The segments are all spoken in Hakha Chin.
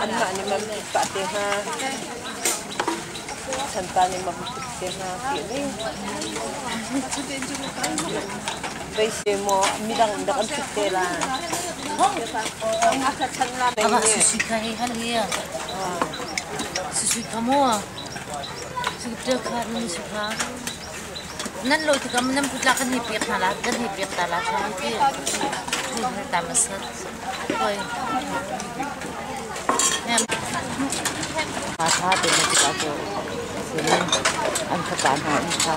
Anmah nih mam pah te hnga. Chanpa nih mam tuk te hnga ti ding. Veise maw midang dak an tuk te la. Aba sushi ka he hal hi. Sushi ka mo. Sushi kha nan su kha. Nan lo tikam nan putla kan hi piak hna la kan hi piak ta la tha ti. Ta masat. Koi. Tha te na tikah cu an fapa hna an tha.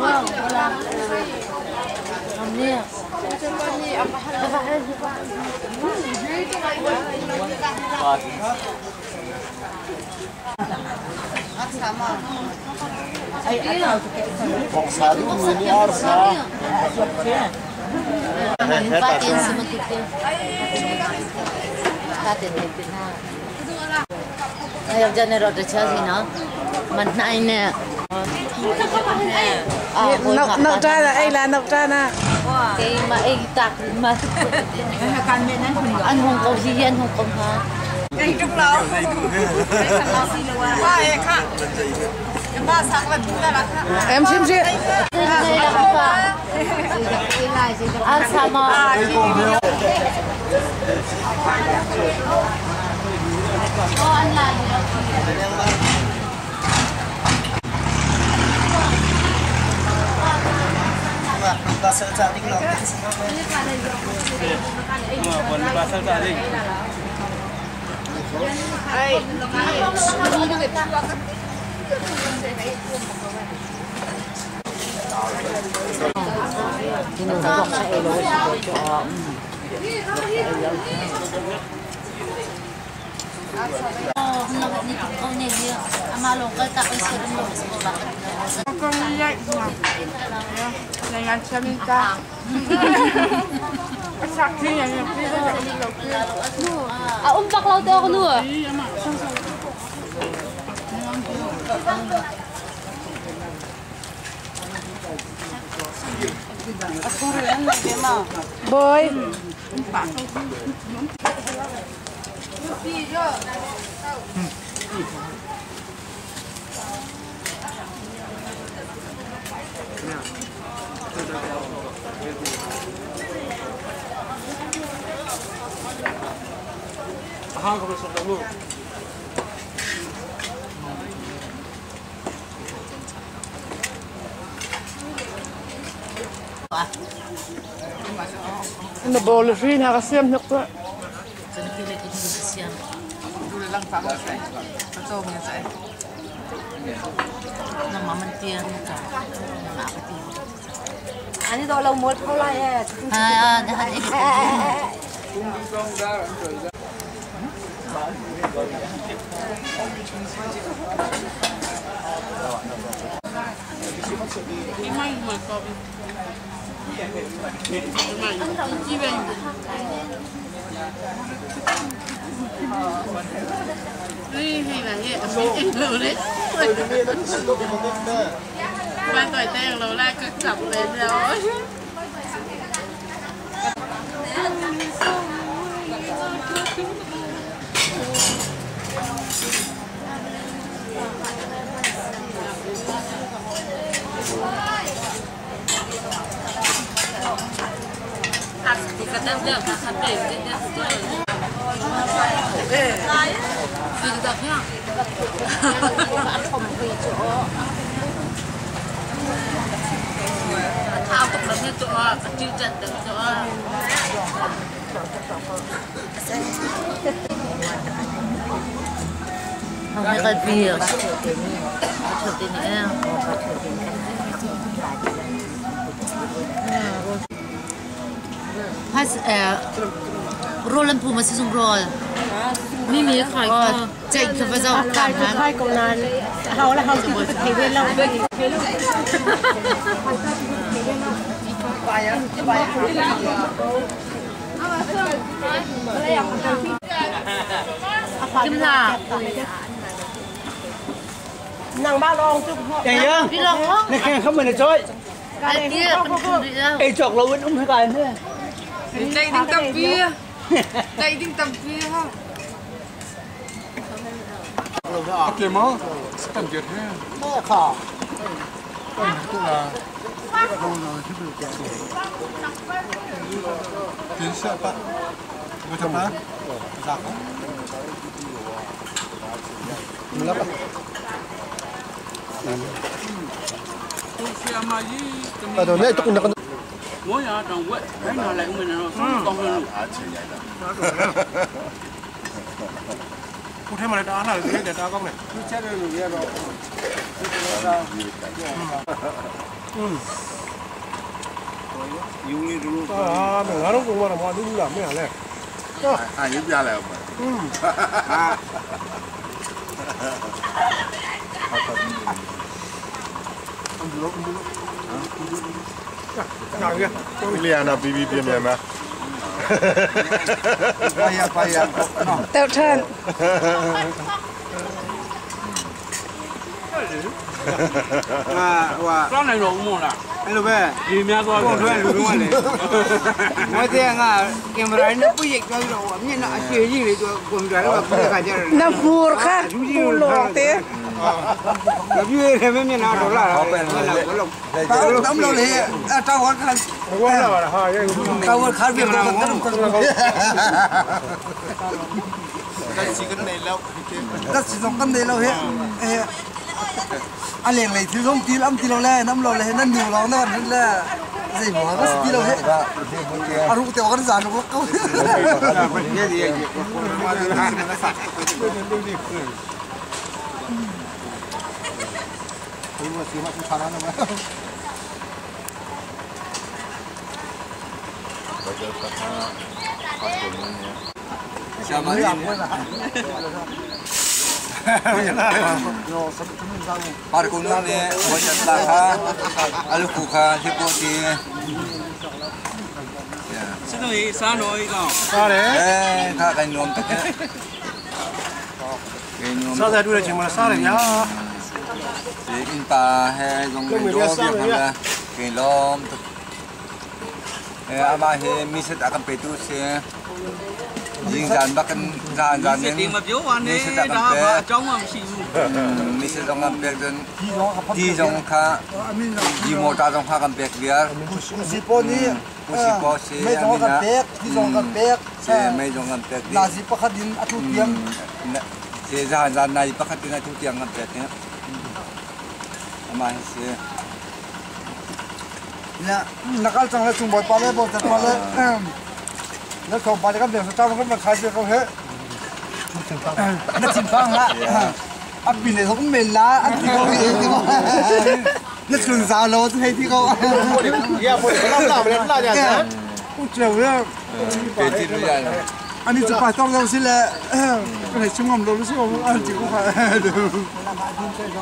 Wow, wala. Amnia. Nok ta na ei la nok ta na. Keimah ei tak ma. An hong ko hi an hong ko ha. Em sim si. An sama. Oh, an la. A um bak lo te nu. Boy. Na bol ri na ka siam nok to. Ani do lo mol thau lai e. Rawl an phum a si zung rawl. Mi khai ceih kha va zoh ta hna. Khai ko nan hau la hau ti ka thei ve lo. Kim la. Nang ba long chu. พี่ลองห้อง 那看他们的嘴， ไอ้เตี้ยมันขึ้นไปแล้ว 哎，着了我们干呢。 ใจดิ้งตับเบี้ยใจดิ้งตับเบี้ยฮะ 给吗？感觉太。我靠！等下吧，我怎么？咋个？你来吧。啊，对，那那个。 မိုးရတောင်ဝက်ဘယ်နာလိုက်ဦးမင်းတော့ဆောင်းကောင်းလို့ 我他妈的打哪里？在打工嘞？你这个路也吧？嗯。啊，没俺拢讲我了嘛，你啦，没啥嘞。啊，你变来嘛？嗯。啊。 哪个？ လျာနာပြီးပြီးပြင်းပြင်းပဲ ပါရပါရနော် တောက်ထန် အာဟို တောင်းနိုင်တော့ဦးမောလား အဲ့လိုပဲ ရေများသွား ကိုထွဲလူတော့လေမတဲ့ငါကင်မရာနဲ့ပုရိတ်ပြောတော့အမြင့်နဲ့အခြေကြီးလေသူကွန်ပျူတာတော့ပြခါကြတယ် နဖူခါပူလောတေ မပြေတယ်မမြင်တော့လာတာပဲလာလို့ တောင်းလို့လေအတောက်ဝခါ 我来了哈， တောက်ဝခါပြတော့တော့ တက်စီကနေလောက် တက်စီတော့ကနေလို့ဟဲ့အဲအလင်လေဒီဆုံးတီလမ်တီလို့လဲနမ်လို့လဲနန်ညူလောင်းတော့လဲဇေမောကစတီလို့ဟဲ့အရုတေဝရဇာနုကော နေဒီကိုမာဒီနာဆက် 我喜欢吃沙拉的吗？ ဆရာမကြီးပါကုနာနေဝချလာခါအလုခုခါဟိပိုတီ စနေစားတော်ကြီးကောင် စားတယ် အဲခါကိုင်းနုံတကယ်ကိုင်းနုံ စားတယ်တွေ့တဲ့ချိန်မှာစားတယ်ဗျာ ဒီအင်ပါဟဲဇုံတို့ပြခါကဲလုံးအဲအမဟေမိစတအကပေတူစေဂျင်းဇန်ဘကန်ဇန်ဇန် စတင်မပြောပါနဲ့ဒါဘာအကြောင်းမှမရှိဘူး မိစတော့ငါပေဒန်ဒီဇုံခါဒီမောတာဇုံခါကံပေကလျာ စီပေါ်နီ ပူစီပေါ်စီ မေဇောကပေက်ဒီဇောကပေက် စေမေဇုံကပေက် လာစီပခဒင်အထူတျံ စေဇာဇာနိုင်ပခတိနာထူတျံကပေက်နေအမဟစေ နာနကလချံလဲချုံဘောပါလဲဘောတပါလဲလက်ခေါပါကတဲ့စတာကမခါချေကောဟဲ့နချင်းဖန်းဟာအပိနေဆုံးမေလာအတိကောဒီကောလက်ချုံစားလို့ဟဲ့ဒီကော ရပေါ်လာလာမလဲလာကြတယ် ဥချေဝရ ပေတိလို့ရတယ် อันนี้จะไปต้องเราสิแหละเออชุ่มงำเรารู้สึกว่าอันที่กูค่ะ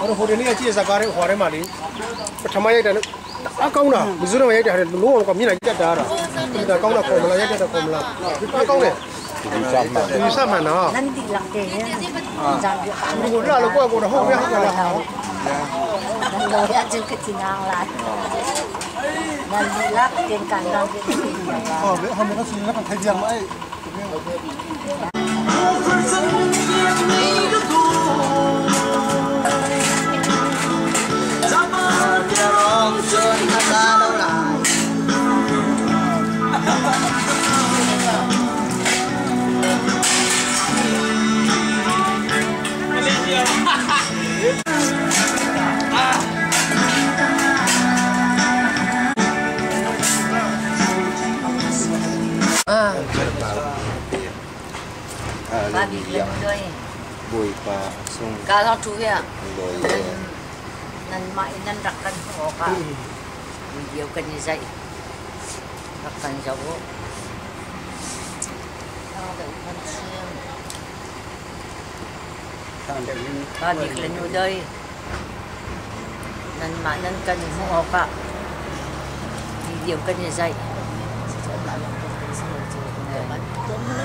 ဟိုဟိုဒီနေ့ကြည့်စကားတွေဟောထဲမှာလေပထမရိုက်တယ်အကောင်းတာမဇူရမရိုက်တယ်လုံးဝကမြင်လိုက်ကြက်တာတာဒါကောင်းတာခေါ်မလားရိုက်တဲ့ခေါ်မလားအကောင်းတယ် ဒီစားမှန် ဒီစမှန်နော် นั่นดีหลักเตะจำอยู่ ဟိုလာလို့ကိုယ့်ကိုယ်တော့ဟုတ်ပြဟုတ်လား นั่นเราอยากจะกินนางละนั่นดีลักเกณฑ์การนอนเป็นสิ่งอย่าง อ๋อเขาไม่ก็สิแล้วกันไทยยังไอ้ Bik le nu doi. Bawipa sung Ka zong tu ya. lawi e. Nan mah in nan rak kan hmuh awkah video kan i zaih. Rak kan zoh u. Pa bik le nu doi. Nanmah nan kan hmuh awkah video kan i zaih.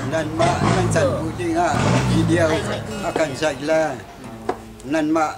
Nanmah nan can bu dingah video a kan zaih le nanmah.